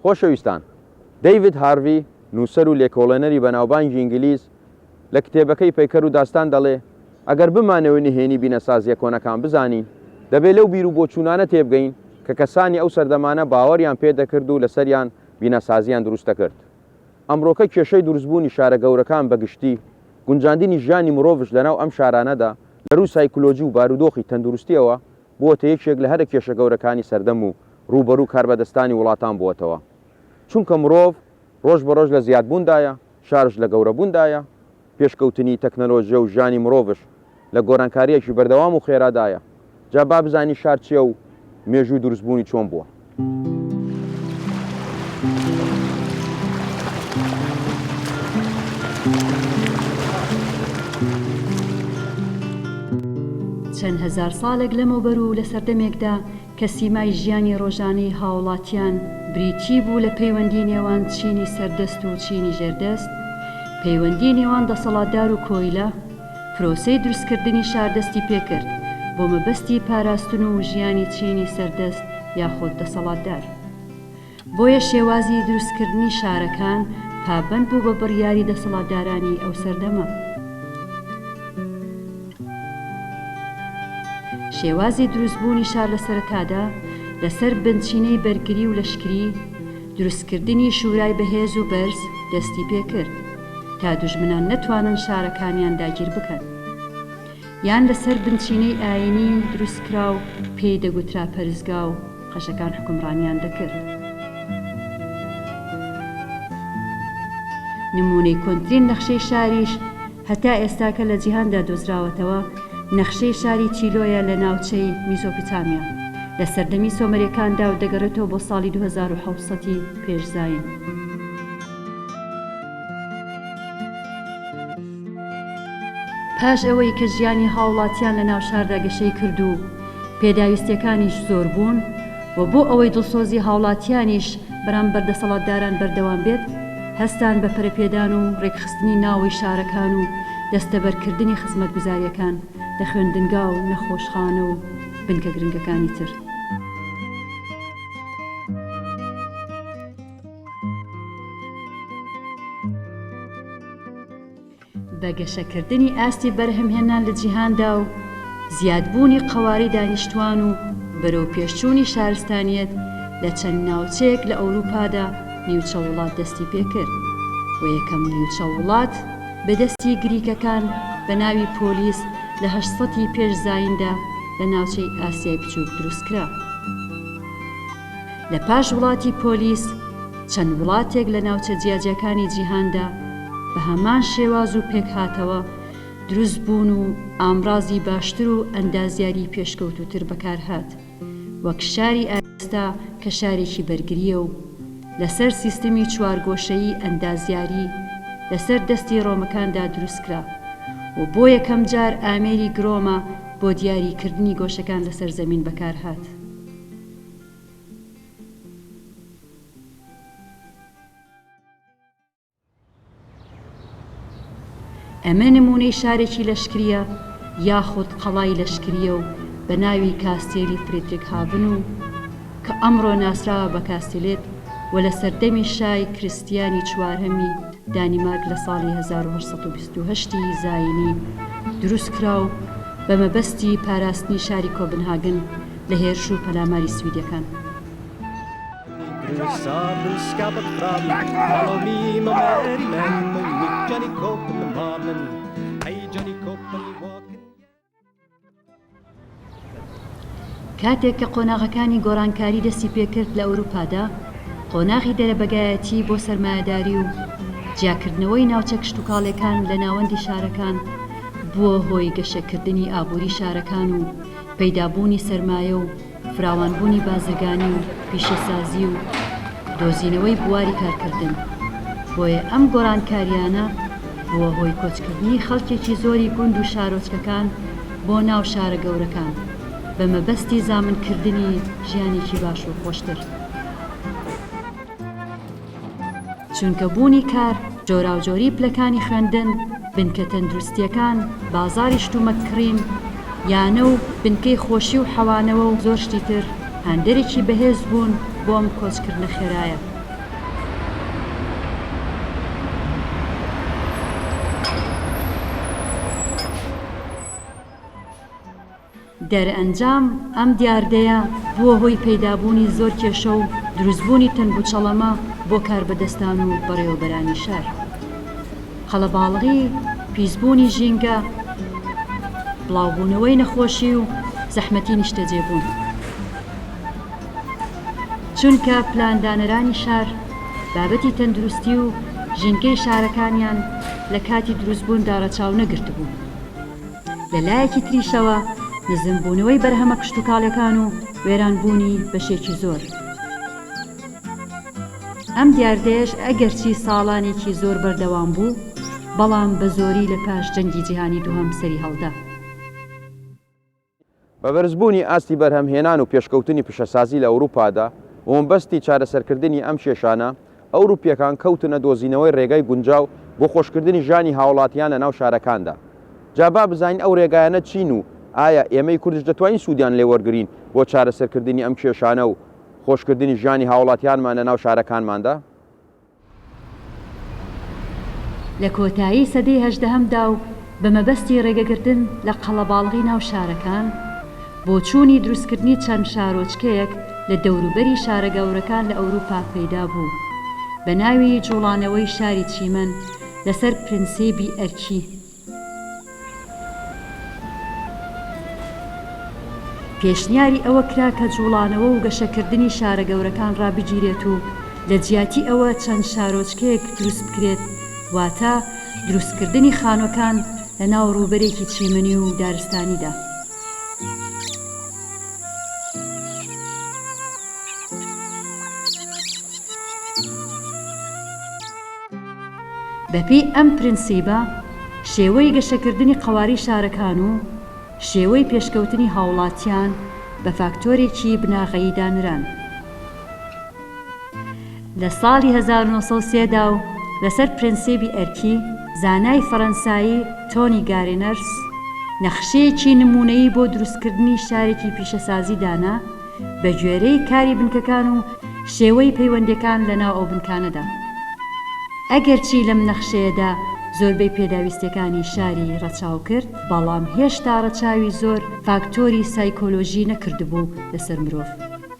خۆشەویستان، دەیڤد هارڤی، نووسەر و لێکۆڵێنەری بەناوبانگی ئینگلیز، لە کتێبەکەی پەیکەر و داستان دەڵێ، ئەگەر بمانەوێ نهێنی بینەسازییە کۆنەکان بزانین، دەبێ لەو بیر و بۆچوونانە تێبگەین کە کەسانی ئەو سەردەمانە باوەڕیان پێ دەکرد و لەسەریان بیناسازییان دروست دەکرد. ئەمڕۆکە کێشەی دروستبوونی شارە گەورەکان بە گشتی، گونجاندنی ژیانی مرۆڤش لەناو ئەم شارانەدا لە رووی سایکلۆجی و بارودۆخی تەندروستییەوە بووەتە یەکێک لە هەرە کێشە گەورەکانی سەردەم و رووبەروو کاربەدەستانی وڵاتان بووەتەوە. چونکە مرۆڤ رۆژ بە رۆژ لە زیادبووندایە، شارش لە گەورەبووندایە، پێشکەوتنی تەکنەلۆژیا و ژیانی مرۆڤش لە گۆرانکارییەکی بەردەوام و خێرادایە، جا با بزانین شار چییە و مێژووی دروستبوونی چۆن بووە. چەند هەزار ساڵێک لەمەوبەر و لە سەردەمێکدا کە سیمای ژیانی ڕۆژانەی هاوڵاتیان بریتی بوو لە پەیوەندی نێوان چینی سەردەست و چینی ژێردەست، پەیوەندی نێوان دەسەڵاتدار و کۆیلە، پرۆسەی دروستکردنی شار دەستی پێکرد بۆ مەبەستی پاراستن و ژیانی چینی سەردەست یاخود دەسەڵاتدار. بۆیە شێوازی دروستکردنی شارەکان پابەند بوو بە بڕیاری دەسەڵاتدارانی ئەو سەردەمە. شێوازی دروستبوونی شار لە سەرەتادا لەسەر بنچینەی بەرگری و لەشکری، دروستکردنی شورای بەهێز و بەرز دەستی پێکرد تا دوژمنان نەتوانن شارەکانیان داگیر بکەن. یان لەسەر بنچینەی ئایینی دروستکرا و پێی دەگوترا پەرستگا و قەشەکان حوکمڕانیان دەکرد. نموونەی کۆنترین نەخشەی شاریش هەتا ئێستاکە لە جیهاندا دۆزراوەتەوە، نەخشەی شاری چیلۆیە لە ناوچەی میزۆپتامیا لە سەردەمی سۆمەریەکاندا و دەگەڕێتەوە بۆ ساڵی 2700 ی پێش زایین. پاش ئەوەی کە ژیانی هاوڵاتیان لە ناو شاردا گەشەی کرد و پێداویستیەکانیش زۆر بوون و بۆ ئەوەی دڵسۆزی هاوڵاتیانیش بەرامبەر دەسەڵاتداران بەردەوام بێت هەستان بە پەرەپێدان و رێکخستنی ناوەی شارەکان و دەستەبەرکردنی خزمەتگوزاریەکان لە خوێندنگا و نەخۆشخانە و بنکە گرنگەکانی تر. بە گەشەکردنی ئاستی بەرهەمهێنان لە جیهاندا و زیادبوونی قەوارەی دانیشتووان و بەرەوپێشچوونی شارستانیەت لە چەند ناوچەیەک لە ئەوروپادا نیوچە وڵات دەستی پێکرد و یەکەم نیوچە وڵات بە دەستی گریکەکان بە ناوی پۆلیس لە 800 ی پێش زاییندا لە ناوچەی ئاسیای بچووک دروستکرا. لە پاش وڵاتی پۆلیس، چەند وڵاتێک لە ناوچە جیاجیاکانی جیهاندا بە هەمان شێواز و پێکهاتەوە دروست بوون و ئامڕازی باشتر و ئەندازیاری پێشکەوتووتر بەکارهات وەک شاری ئاوێستا کە شارێکی بەرگرییە و لەسەر سیستمی چوارگۆشەیی ئەندازیاری لەسەر دەستی ڕۆمەکاندا دروستکرا و بۆ یەکەمجار ئامێری گرۆمە بۆ دیاریکردنی گۆشەکان لەسەر زەمین بەکارهات. ئەمە نموونەی شارێکی لەشکرییە یاخود قەڵای لەشکرییە و بە ناوی کاستێلی فریدریکهاڤن و کە ئەمڕۆ ناسراوە بە کاستیلێت و لە سەردەمی شای کریستیانی چوارهەمی دانیمارک لە ساڵی 1828 ی زایینی دروست کرا و بە مەبەستی پاراستنی شاری کۆبنهاگن لە هێرش و پەلاماری سویدیەکان. کاتێک کە قۆناغەکانی گۆڕانکاری دەستی پێکرد لە ئەوروپادا، قۆناغی دەرەبەگایەتی بۆ سەرمایەداری و جیاکردنەوەی ناوچە کشتوکاڵیەکان لە ناوەندی شارەکان بووە هۆی گەشەکردنی ئابووری شارەکان و پەیدابوونی سەرمایە و فراوانبوونی بازرگانی و پیشەسازی و دۆزینەوەی بواری کارکردن، بۆیە ئەم گۆڕانکارییانە بووە هۆی کۆچکردنی خەڵکێکی زۆری گوند و شارۆچکەکان بۆ ناو شارە گەورەکان بە مەبەستی زامنکردنی ژیانێکی باش و خۆشتر. چونکە بوونی کار، جۆراوجۆری پلەکانی خوێندن، بنکە تەندروستییەکان، بازاڕی شتومەک کڕین، یانە و بنکەی خۆشی و حەوانەوە و زۆر شتی تر هاندەرێکی بەهێز بوون بۆ ئەم کۆچکردنە خێرایە. دەرئەنجام ئەم دیاردەیە بووە هۆی پەیدابوونی زۆر کێشە و دروستبوونی تەنگوچەڵەمە بۆ کاربەدەستان و بەڕێوەبەرانی شار. قەڵەباڵغی، پیسبوونی ژینگە، بڵاوبوونەوەی نەخۆشی و زەحمەتی نیشتەجێبوون. چونکە پلاندانەرانی شار بابەتی تەندروستی و ژینگەی شارەکانیان لە کاتی دروستبووندا ڕەچاو نەگرتبوو. لە لایەکی تریشەوە نزمبوونەوەی بەرهەمە کشتوکاڵیەکان و وێرانبوونی بەشێکی زۆر. ئەم دیاردەیەش ئەگەرچی ساڵانێکی زۆر بەردەوام بوو، بەڵام بە زۆری لە پاش جەنگی جیهانی دووهەم سەری هەڵدا. بە بەرزبوونی ئاستی بەرهەمهێنان و پێشکەوتنی پیشەسازی لە ئەوروپادا بە مەبەستی چارەسەرکردنی ئەم کێشانە، ئەوروپییەکان کەوتنە دۆزینەوەی رێگای گونجاو بۆ خۆشکردنی ژیانی هاوڵاتیان لەناو شارەکاندا. جا با بزانین ئەو رێگایانە چین و ئایا ئێمەی کوردش دەتوانین سوودیان لێوەرگرین بۆ چارەسەرکردنی ئەم کێشانە و خۆشکردنی ژیانی هاوڵاتیانمان لەناو شارەکانماندا؟ لە کۆتایی سەدەی هەژدەهەمدا و بە مەبەستی ڕێگەگرتن لە قەڵەباڵغی ناو شارەکان، بۆچوونی دروستکردنی چەند شارۆچکەیەک لە دەوروبەری شارە گەورەکان لە ئەوروپا پەیدا بوو بە ناوی جوڵانەوەی شاری چیمەن لەسەر پرنسیبی ئەرکی پێشنیاری ئەوە کرا کە جوڵانەوە و گەشەکردنی شارە گەورەکان ڕابگیرێت و لە جیاتی ئەوە چەند شارۆچکەیەک دروست بکرێت، واتە دروستکردنی خانوەکان لە ناو ڕووبەرێکی چیمەنی و دارستانیدا. بەپێی ئەم پرنسیبە، شێوەی گەشەکردنی قەوارەی شارەکان و شێوەی پێشکەوتنی هاوڵاتیان بە فاکتۆرێکی بناغەیی دانران. لە ساڵی 1903 دا و لەسەر پرەنسیبی ئەرکی، زانای فەرەنسایی تۆنی گارێنەرس نەخشەیەکی نموونەیی بۆ دروستکردنی شارێکی پیشەسازی دانا بەگوێرەی کاری بنکەکان و شێوەی پەیوەندیەکان لەناو ئەو بنکانەدا. ئەگەرچی لەم نەخشەیەدا زۆربەی پێداویستیەکانی شاری ڕەچاو کرد، بەڵام هێشتا ڕەچاوی زۆر فاکتۆری سایکۆلۆژی نەکردبوو لەسەر مرۆڤ،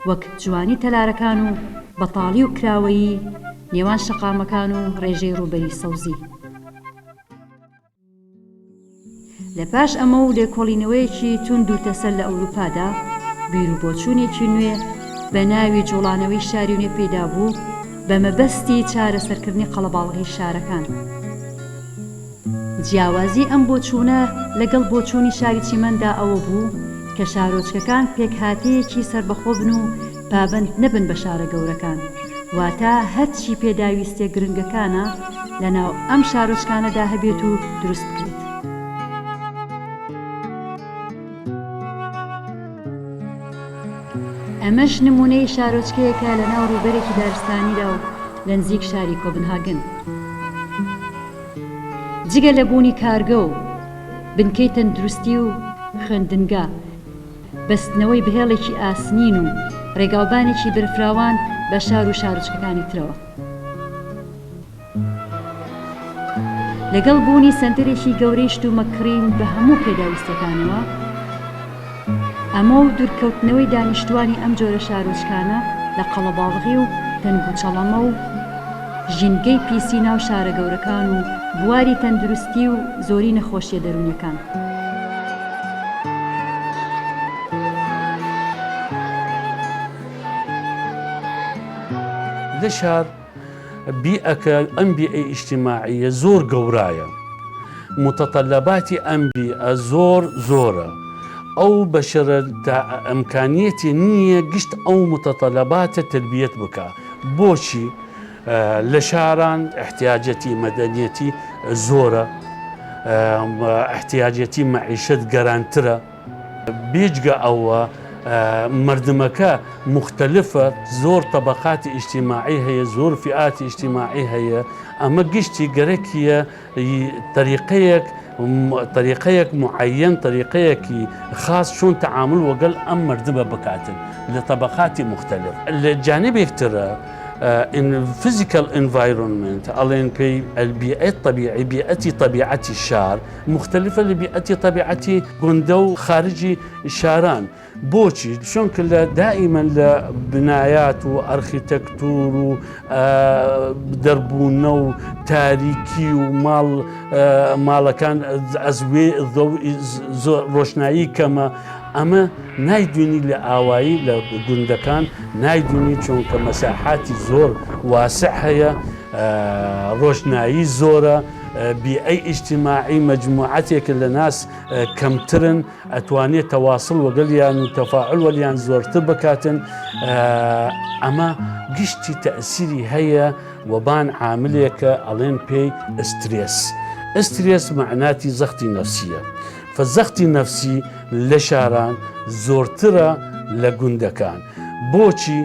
وەک جوانی تەلارەکان و بەتاڵی و کراوەیی نێوان شەقامەکان و ڕێژەی ڕووبەری سەوزی. لە پاش ئەمە و لێکۆڵینەوەیەکی توند و تەسەل لە ئەوروپادا، بیروبۆچوونێکی نوێ بە ناوی جوڵانەوەی شاری نوێ پەیدا بوو بە مەبەستی چارەسەرکردنی قەڵەباڵغی شارەکان. جیاوازی ئەم بۆچوونە لەگەڵ بۆچوونی شاری چیمەندا ئەوە بوو کە شارۆچکەکان پێکهاتەیەکی سەربەخۆ بن و پابەند نەبن بە شارە گەورەکان، واتە هەرچی پێداویستیە گرنگەکانە لەناو ئەم شارۆچکانەدا هەبێت و دروست بکرێت. ئەمەش نموونەی شارۆچکەیەکە لەناو ڕووبەرێکی دارستانیدا و لەنزیک شاری کۆبنهاگن. جگە لە بوونی کارگە و بنکەی تەندروستی و خوێندنگا، بەستنەوەی بە هێڵێکی ئاسنین و ڕێگاوبانێکی بەرفراوان بە شار و شارۆچکەکانی ترەوە. لەگەڵ بوونی سەنتەرێکی گەورەی شتومەک کڕین بە هەموو پێداویستیەکانەوە، ئەمە و دوورکەوتنەوەی دانیشتووانی ئەم جۆرە شارۆچکانە لە قەڵەباڵغی و تەنگوچەڵەمە و ژینگەی پیسی ناو شارە گەورەکان و بواری تەندروستی و زۆری نەخۆشیە دەروونیەکان. لە شار بیئەکە ئەم بیئەی ئیجتیماعیە زۆر گەورایە متطلباتی ئەم بیئە زۆر زۆرە ئەو بەشەرە تا ئەمکانیەتی نییە گشت ئەو متطلباتە تەلبیەت بکا بۆچی لە شاران احتیاجەتی مەدەنیەتی زۆرە احتیاجەتی مەعیشەت گەرانترە بێجگە ئەوە مردمەکە موختەلفە زۆر تەبەقاتی ئیجتیماعی هەیە زۆر فیئاتی ئیجتیماعی هەیە ئەمە گشتی گەرەکیە تەریقەیەک تەریقەیەک معەن تەریقەیەکی خاص چۆن تەعامل وەگەل ئەم مردمە بکاتن لە تەبەقاتی موختەلف لە جانبێک ترە. Physical environment ئەڵێن پێی البیئە الطبیعی بیئەتی تەبیعەتی شار موختەلیفە لە بیئەتی تەبیعەتی گوندە و خارجی شاران بۆچی؟ چونکە لە دائیمەن لە بنایات و ئەرخیتەکتور و دەربوونە و تاریکی و ماڵ ماڵەکان ئەزوێ ڕۆشنایی کەمە ئەمە نایدوینی لە ئاوایی لە گوندەکان نایدوینی چونکە مەساحاتی زۆر واسع هەیە ڕۆشنایی زۆرە بیئەی ئیجتیماعی مەجموعەتێکە لە ناس کەمترن ئەتوانێت تەواسڵ وەگەلیان و تەفاعل وەلیان زۆرتر بکاتن ئەمە گشتی تەئسیری هەیە وەبان عاملێکە ئەڵێن پێی ئسترێس ئسترێس مەعناتی زەختی نەفسیە فە زەختی نەفسی لە شاران زۆرترە لە گوندەکان. بۆچی؟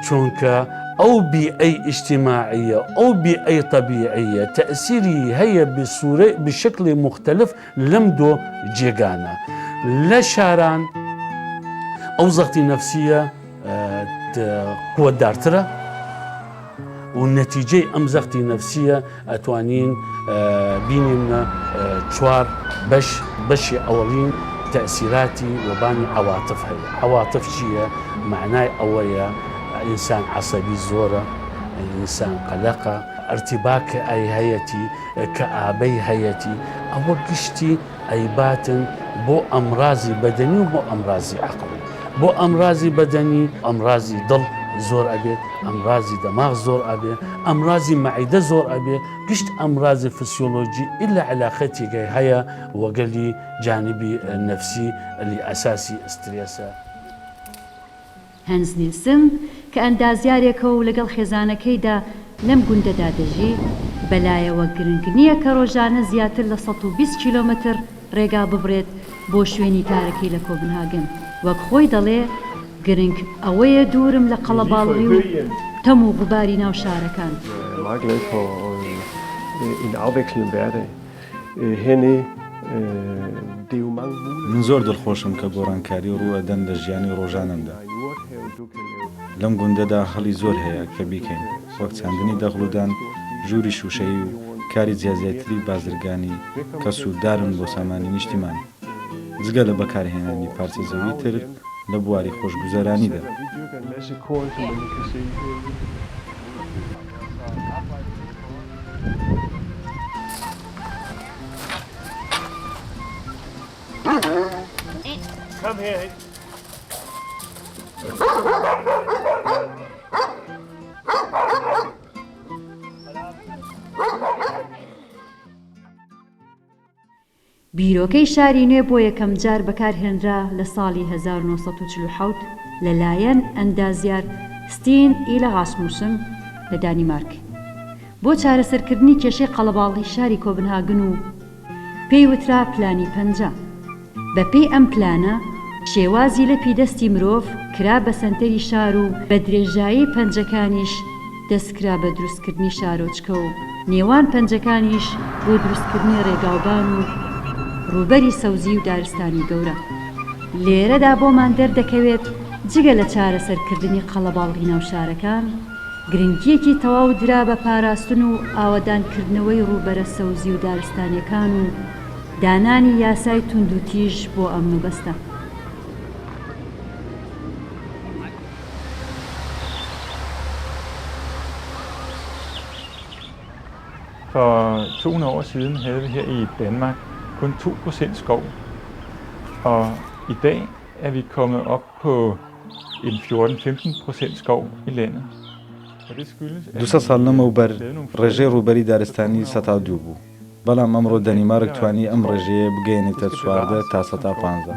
چونکە ئەو بیئەی ئیجتیماعیە ئەو بیئەی تەبیعیە تەئسیری هەیە بسورە بشکلی موختەلف لەم دۆ جێگانە. لە شاران ئەو زەختی نەفسیە قوتدارترە و نەتیجەی ئەم زەختی نەفسیە ئەتوانین بینیمنە چوار بەش بەشی ئەوەڵین تەئسیراتی وەبانی عەواتف هەیە عەواتف چییە مەعنای ئەوەیە ئینسان عەسەبی زۆرە ئینسان قەلەقە ئەرتیباک ئەی هەیەتی کەئابەی هەیەتی ئەوە گشتی ئەیباتن بۆ ئەمڕازی بەدەنی و بۆ ئەمڕازی عەقڵی. بۆ ئەمڕازی بەدەنی ئەمڕازی دڵ زۆر ئەبێ، ئەمڕازی دەماغ زۆر ئەبێ، ئەمڕازی مەعیدە زۆر ئەبێ، گشت ئەمڕازی فسیۆلۆجی ئیلا علاقەتیگەی هەیە وەگەلی جانبی نەفسی لی ئەساسی ئسترێسە. هەنس نیلسن کە ئەندازیارێکە و لەگەڵ خێزانەکەیدا لەم گوندەدا دەژی، بەلایەوە گرنگ نییە کە ڕۆژانە زیاتر لە 120 کیلۆمەتر ڕێگا ببڕێت بۆ شوێنی کارەکەی لە کۆبنهاگن، وەک خۆی دەڵێ گرنگ ئەوەیە دوورم لە قەڵەباڵغی و تەم و غوباری ناو شارەکان. من زۆر دڵخۆشم کە گۆڕانکاری ڕوو ئەدەن لە ژیانی ڕۆژانەمدا. لەم گوندەدا هەڵی زۆر هەیە کە بیکەین، وەک چاندنی دەغڵودان، ژووری شووشەیی و کاری جیاجیاتری بازرگانی کە سووددارن بۆ سامانی نیشتیمان، جگە لە بەکارهێنانی پارچە زەوی تر لە بواری خۆشگوزەرانیدا. بیرۆکەی شاری نوێ بۆ یەکەمجار بەکارهێنرا لە ساڵی 1947 لەلایەن ئەندازیار ستین ئیلە ڕاسموسن لە دانیمارک بۆ چارەسەرکردنی کێشەی قەڵەباڵغی شاری کۆبنهاگن و پێی وترا پلانی پەنجە. بەپێی ئەم پلانە، شێوازی لەپی دەستی مرۆڤ کرا بە سەنتەری شار و بە درێژایی پەنجەکانیش دەستکرا بە دروستکردنی شارۆچکە و نێوان پەنجەکانیش بۆ دروستکردنی ڕێگاوبان و ڕووبەری سەوزی و دارستانی گەورە. لێرەدا بۆمان دەردەکەوێت جگە لە چارەسەرکردنی قەڵەباڵغی ناو شارەکان، گرنگییەکی تەواو درا بە پاراستن و ئاوەدانکردنەوەی ڕووبەرە سەوزی و دارستانییەکان و دانانی یاسای توندوتیژ بۆ ئەم مەبەستە. For 200 år siden havde vi her i Danmark kun 2% skov, og i dag er vi kommet op på en 14-15% skov i landet. 200 ساڵ لەمەوبەر ڕێژەی ڕووبەری دارستانی 2% بوو، بەڵام ئەمڕۆ دەنیمارک توانی ئەم ڕێژەیە بگەیەنێتە 14 تا 15%.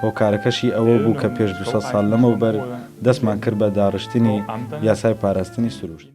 هۆکارەکەشی ئەوە بوو کە پێش 200 ساڵ لەمەوبەر دەستمان کرد بە داڕشتنی یاسای پاراستنی سروشت.